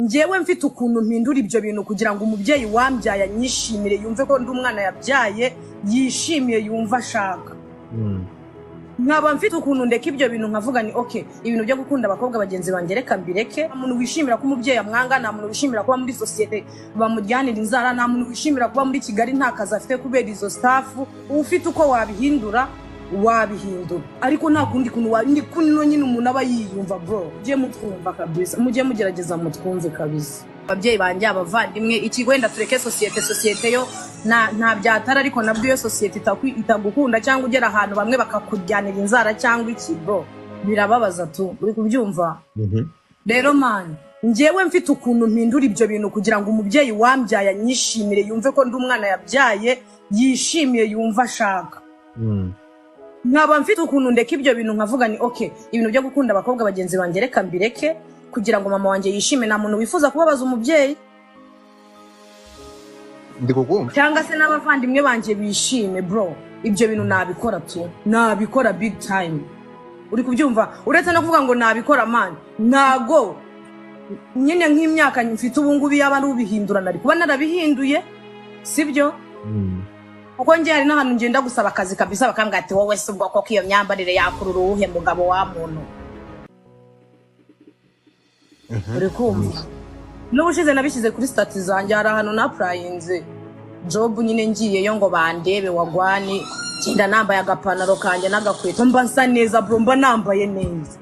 Njyewe mfite ukuntu mpindura ibyo bintu kugira ngo umubyeyi wambyaye anyishimire, yumve ko ndi umwana yabyaye, yishimiye, yumve ashaka. Nkaba mfite ukuntu ndeka ibyo bintu, nkavuga ni okay, ibintu byo gukunda abakobwa bagenzi banjye reka mbireke. Nta muntu wishimira ko umubyeyi amwanga, nta muntu wishimira kuba muri sosiyete bamujyanira inzara, nta muntu wishimira kuba muri Kigali nta kazi afite kubera izo stuff. Ufite uko wabihindura wabihindura, ariko nta kundi kuntu ni kuno nyine umuntu aba yiyumva. Bro, mujye mutwumva kabisa, mujye mugerageza mutwumve kabisa. Ababyeyi banjye, abavandimwe, iki, wenda tureke sosiyete. Sosiyete yo nta byatara, ariko nabwo iyo sosiyete itagukunda cyangwa ugera ahantu bamwe bakakujyanira inzara cyangwa iki, bro, birababaza tu. Uri kubyumva? Rero man, njyewe mfite ukuntu mpindura ibyo bintu kugira ngo umubyeyi wambyaye anyishimire, yumve ko ndi umwana yabyaye, yishimiye, yumve ashaka. Nkaba mfite ukuntu ndeka ibyo bintu, nkavuga ni okay, ibintu byo gukunda abakobwa bagenzi banjye reka mbireke kugira ngo mama wanjye yishime. Nta muntu wifuza kubabaza umubyeyi Ndi kukumva. cyangwa se n'abavandimwe banjye bishime. Bro, ibyo bintu nabikora tu, nabikora big time. Uri kubyumva? Uretse no kuvuga ngo nabikora, man, ntago nyine nk'imyaka mfite ubu ngubu yaba ari ubihindura nari kuba narabihinduye, sibyo? Kuko njye hari n'ahantu ngenda gusaba akazi kabisa, bakambwira ati: "Wowe se ubwo koko iyo myambarire yakurura uwuhe mugabo wa muntu?" Uri kumva? N'ubushize nabishyize kuri status zanjye, hari ahantu na-applyinze job nyine, ngiyeyo ngo bandebe wagwani, ngenda nambaye agapantaro kanjye n'agakweto, mba nsa neza bro, mba nambaye neza.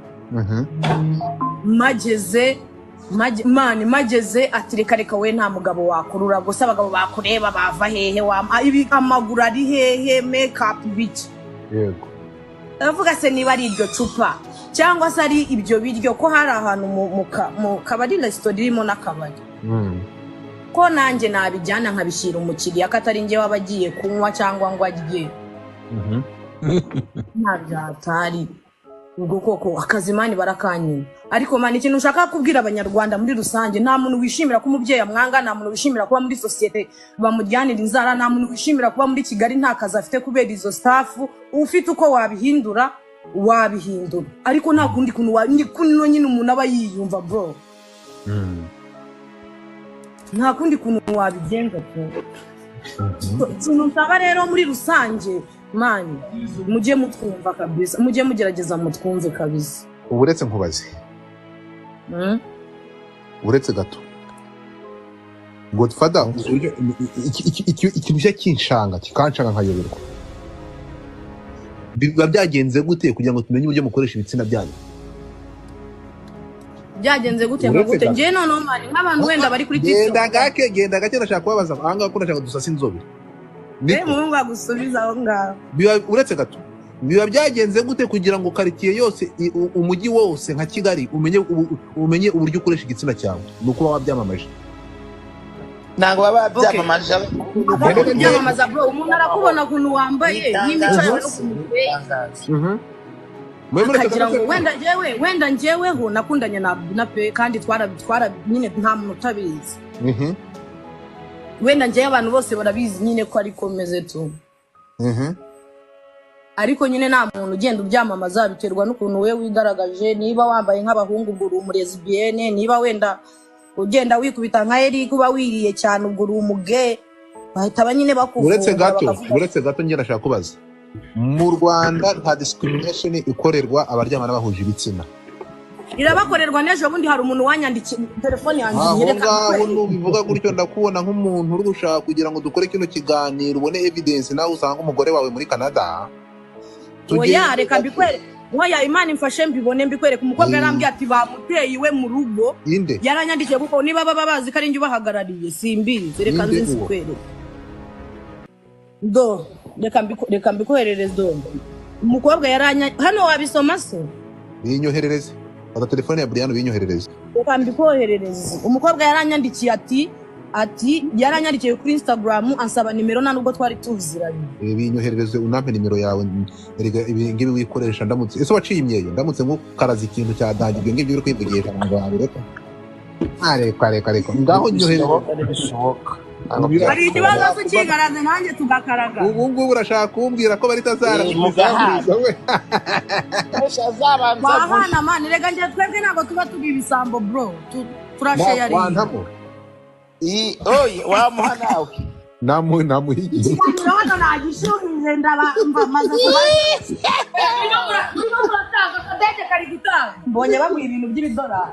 Mageze man, mageze ati: "Reka reka, we nta mugabo wakurura gusa, abagabo bakureba bava hehe? Wa ibi amaguru ari hehe, makeup biki?" Ndavuga se niba ari iryo cupa cyangwa se ari ibyo biryo, ko hari ahantu mu kabari, resitora irimo n'akabari, ko nanjye nabijyana nkabishyira umukiriya, ko atari njye waba agiye kunywa cyangwa ngo arye. Nta byatari ubwo koko akazi, man, barakanyima. Ariko man, ikintu ushaka kubwira Abanyarwanda muri rusange, nta muntu wishimira ko umubyeyi amwanga, nta muntu wishimira kuba muri sosiyete bamujyanira inzara, nta muntu wishimira kuba muri Kigali nta kazi afite kubera izo stuff. Ufite uko wabihindura wabihindura, ariko nta kundi kuntu ni kuno nyine umuntu aba yiyumva. Bro, nta kundi kuntu wabigenza pe. Ikintu nsaba rero muri rusange, man, mujye mutwumva kabisa, mujye mugerageza mutwumve kabisa. Ubu uretse nkubaze. Uretse gato, Godfather, uburyo ikintu cye kinshanga, kikanshanga nkayoberwa, biba byagenze gute kugira ngo tumenye uburyo mukoresha ibitsina byanyu? Byagenze gute ngo Uretse gute? gato. Njyewe noneho man, nk'abantu wenda bari kuri Genda TikTok. gake, genda gake, ndashaka kubabaza ahangaha ko ndashaka dusasa inzobe. Eh, Niko. Muhungu agusubiza aho ngaho. Uretse gato, biba byagenze gute kugira ngo karitsiye yose, umujyi wose nka Kigali umenye umenye uburyo ukoresha igitsina cyawe? Ni uko waba wabyamamaje. Ntabwo baba babyamamaje. Ntabwo kubyamamaza bro, umuntu arakubona ukuntu wambaye n'imico yawe n'ukuntu uteye. Mwe muretse Akagira ngo gato. wenda njyeweho nakundanye na pe, kandi twara nyine nta muntu utabizi. Wenda njyewe abantu bose barabizi nyine ko ariko meze tu. Ariko nyine nta muntu ugenda ubyamamaza, biterwa n'ukuntu we wigaragaje. Niba wambaye nk'abahungu, ubwo uri umulesbienne. Niba wenda ugenda wikubita nka Eric, uba wiriye cyane, ubwo uri umugay, bahita ba nyine Uretse bakufunga gato. bakavuga. Uretse gato, njye ndashaka kubaza: mu Rwanda nta discrimination ikorerwa abaryamana bahuje ibitsina? Irabakorerwa. N'ejo bundi hari umuntu wanyandikiye telefone yanjye Aho nyereka. ngaho nubivuga gutyo, ndakubona nk'umuntu uri gushaka kugira ngo dukore kino kiganiro ubone evidence, nawe usanga umugore wawe muri Canada. Oya, reka mbikwereke. Oya, Imana imfashe mbibone, mbikwereke. Umukobwa yarambwiye ati bamuteye iwe mu rugo. Inde? Yaranyandikiye, kuko niba baba bazi ko ari njye ubahagarariye simbizi. Reka Ninde nze uwo? nzikwereke. Do, reka mbikoherereze. Do, umukobwa yaranya hano, wabisoma se? Binyoherereze, fata telefone ya Brian binyoherereze. Reka mbikoherereze. Umukobwa yaranyandikiye ati yaranyandikiye kuri Instagram ansaba nimero, nta nubwo twari tuziranye. Binyoherereze, unampe nimero yawe. Erega ibi ngibi wikoresha, ndamutse, ese waciye imyeyo? Ndamutse nkukaraza ikintu cya dangi, ibyo ngibyo uri kwivugisha ngo wabireka? Ah, reka reka reka, ngaho nyoherereze. Bishoboka, ntibishoboka. Ntabwo Hari ikibazo byakunda. se ukigaraze nanjye tugakaraga? Ubu ngubu urashaka kumbwira ko baritazara Mugahana. Azabanza Twahana man, reka njye twebwe ntabwo tuba turi ibisambo bro. Turashare. Wantamo. I oye wamuha nawe. Namuhigiye. Ikiganiro hano nagishuhije ndabamva maze kuba. Muratanga akadege kari gutanga. Mbonye bamuha ibintu by'ibidolari.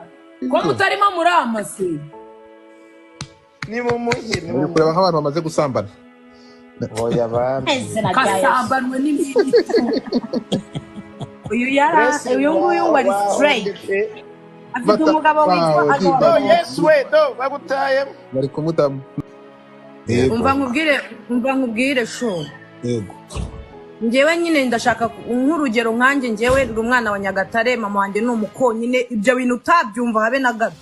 Ko mutarimo muramase. Ni mumuhe ni Uri kureba nk'abantu bamaze gusambana. Oya bambi. Kasambanwe n'imiti. Uyu yara uyu nguyu wari straight. Afite umugabo witwa Oh yes we do bagutaye. Bari kumutamu. Umva nkubwire sho. Yego. Njyewe nyine ndashaka nk'urugero nkanjye njyewe ndi umwana wa Nyagatare, mama wanjye ni umukonyine, ibyo bintu utabyumva habe na gato.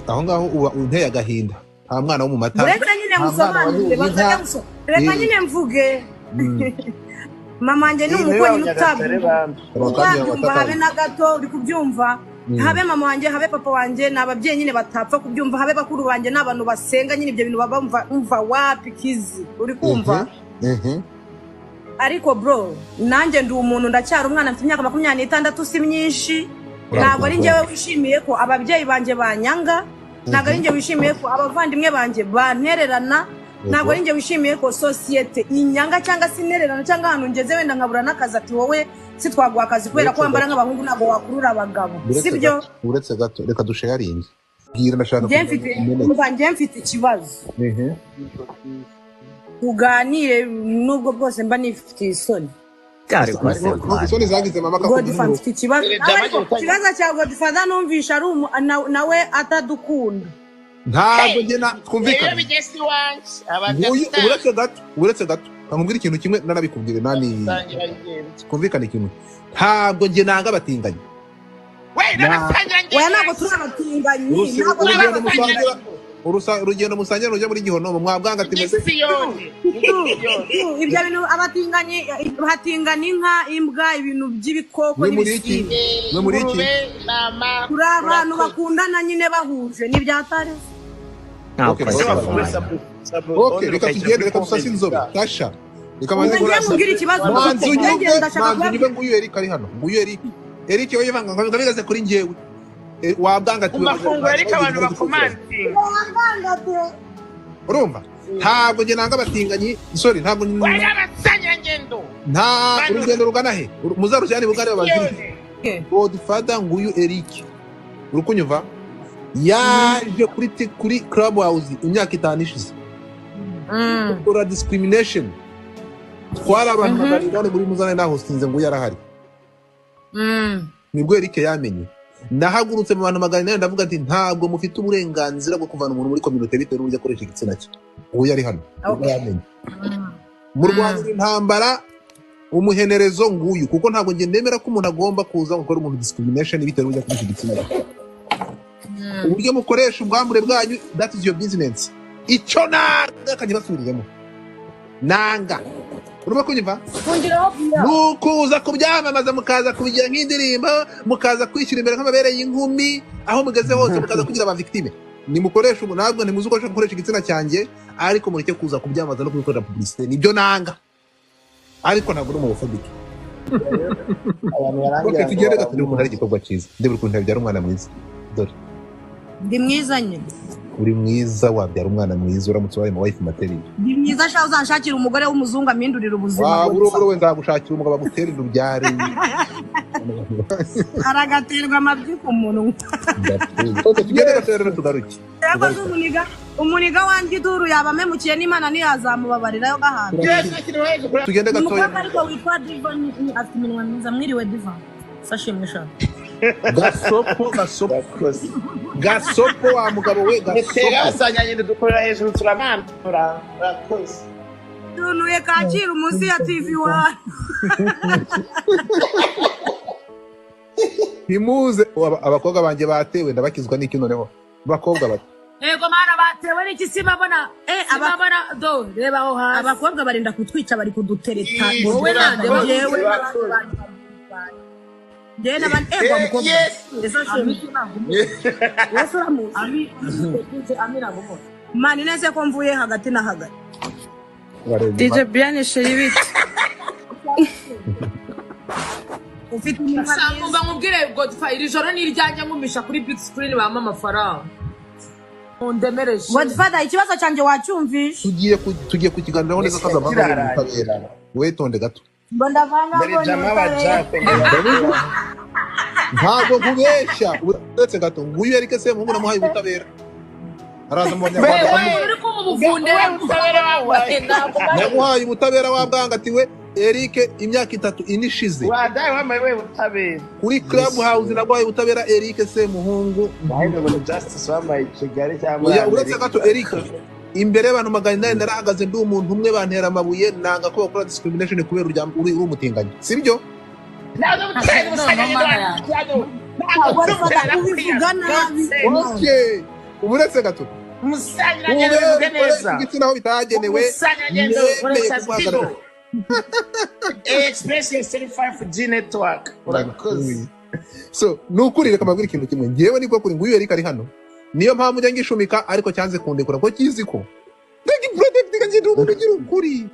Aho ngaho uba unteye agahinda. Nta mwana wo mu mata. Uretse nyine musobanurire bakajya reka nyine mvuge. Mama wanjye ni umukonyine utabyumva habe na gato, uri kubyumva. Habe mama wanjye, habe papa wanjye, ni ababyeyi nyine batapfa kubyumva, habe bakuru banjye ni abantu basenga nyine ibyo bintu baba umva wapi kizi, uri kumva. Ariko bro, nanjye ndi umuntu ndacyari umwana mfite imyaka 26 si myinshi. Ntabwo ari njyewe wishimiye ko ababyeyi banjye banyanga, ntabwo ari njye wishimiye ko abavandimwe banjye bantererana, ntabwo ari njye wishimiye ko sosiyete inyanga cyangwa se intererana cyangwa ahantu ngeze wenda nkabura n'akazi ati wowe si twaguha akazi kubera ko wambara nk'abahungu ntabwo wakurura abagabo, sibyo? Uretse gato reka dusharinge. Bwira ndashaka njye mfite ikibazo. Tuganire nubwo bwose mba nifitiye isoni. Isoni zagize mama Godfather mfite ikibazo. Ikibazo cya Godfather numvisha ari nawe atadukunda. Ntabwo njye na twumvikana. Uretse gato nkubwira ikintu kimwe narabikubwire nani twumvikane kimwe. Ntabwo njye nanga abatinganyi. Oya ntabwo turi abatinganyi. Ntabwo turi abatinganyi. Urugendo musangira rujya muri Gihonomo mwabwanga timeze. Ibyo bintu abatinganyi hatingana inka, imbwa, ibintu by'ibikoko n'ibisimba. Mwe muri iki? Turi abantu bakundana nyine bahuje n'ibyatare. Okay, reka tugende reka dusase inzobe. Tasha. Reka maze kurasa. Ikibazo manzi unyumve nguyu Eric ari hano. Nguyu Eric. Eric we yivanga ngo bigaze kuri njyewe. Wabwanga ati umafunguro ariko abantu bakomantinga. Urumva? Ntabwo nge nanga abatinganyi. Sorry, ntabwo ngendo. Nta urugendo rugana he? Muzarujyane bugare babazirike. Godfather nguyu Eric. Uri kunyumva? Yaje kuri Club House imyaka 5 ishize. Ukora discrimination. Twara abantu 800 muri muzana na hostinze nguyu yarahari. Nibwo Eric yamenye. Nahagurutse mu bantu 800 ndavuga ati ntabwo mufite uburenganzira bwo kuvana umuntu muri community bitewe n'uburyo akoresha igitsina cye. Ubu yari hano. Yamenye. Mu Rwanda intambara umuhenerezo nguyu kuko ntabwo nge nemera ko umuntu agomba kuza gukora umuntu discrimination bitewe n'uburyo akoresha igitsina cye. Uburyo mukoresha ubwambure bwanyu, that is your business. Icyo nanga kajya basubiriremo. Nanga. Urumva kunyumva? Nukuza kubyamamaza mukaza kubigira nk'indirimbo, mukaza kwishyura imbere nk'amabere y'inkumi, aho mugeze hose mukaza kugira aba victime. Nimukoresha ubu ntabwo ntimuzi uko gukoresha igitsina cyanjye, ariko mureke kuza kubyamamaza no kubikorera publicité. Nibyo nanga. Ariko ntabwo uri umufobike. Okay, tugende gato ukuntu ari igikorwa cyiza. Ndebera ukuntu yabyara umwana mwiza. Dore. Ndi mwiza nyine. Uri mwiza wabyara umwana mwiza uramutse wabaye mu wife material. Ndi mwiza sha uzanshakira umugore w'umuzungu amindurira ubuzima. Wa urugoro we nzagushakira umugabo aguterera ubyare. Aragaterwa amabyi ku munwa. Okay, tugende gato rero tugaruke. Yakoze umuniga wanjye iduru yabamemukiye n'Imana ntiyazamubabarira yo gahanda. Tugende gato. Umukobwa ariko witwa Diva afite iminwa myiza, mwiriwe Diva. Sashimisha. Gasopo gasopo wa mugabo we gasopo. Sanyanye dukorera hejuru turamanura. Urakoze. Tunuye Kacyiru munsi ya TV 1. Ntimuze abakobwa banjye batewe ndabakizwa n'iki noneho. Abakobwa bato. Ego mana batewe n'iki sibabona ababona do reba aho hasi. Abakobwa barinda kutwica bari kudutereta. Wowe nande yewe Jena ban ego mukobwa. Yesu uramuzi. Mani nese ko mvuye hagati na hagati. DJ Brian sheri bite. Ufite iminwa Sha, myiza. Nkubwire, Godfa, iri joro ni iryanjye. Nkumisha kuri big screen, bampa amafaranga mundemereje. Godfather, ikibazo cyanjye wacyumvishe? Tugiye kukiganiraho neza ko azavanga mu Kirarangira. butabera. Wetonde gato. Ngo ndavanga Mbere ngo ni jama ubutabera. bajako. Ntabwo nkubeshya, uretse gato. Nguyu Eric Semuhungu, namuhaye ubutabera, araza mu banyarwanda. We uri kumva ubuvundere. Ubutabera wabaye. Namuhaye ubutabera wabwangatiwe Eric imyaka 3, 4 ishize. Wadaye wambaye we butabera. Kuri Club House naguhaye ubutabera, Eric Semuhungu. Ahubwo ngo ni justice wambaye i Kigali cyangwa muri Oya, uretse Amerika. gato Eric. Imbere y'abantu 800 narahagaze, ndi umuntu umwe, bantera amabuye, nanga ko bakora discrimination kubera uri umutinganyi, sibyo? Ntabwo butabera No, no, ubusanganiro. Godfather, ubivuga nabi. Okay, uretse gato. Umusangirangendo, Kubera bivuge ukoresha neza. igitsina aho bitagenewe, Umusangirangendo nemeye ukoresha kuguhagarara. Tigo Express 35G network. Urakoze. So ni ukuri, reka mbabwire ikintu kimwe. Ngewe niko kuri, nguyu Eric ari hano, niyo mpamvu njya ngishumika, ariko cyanze kundekura ko kizi ko ndagi protect ngende umuntu ugira ukuri.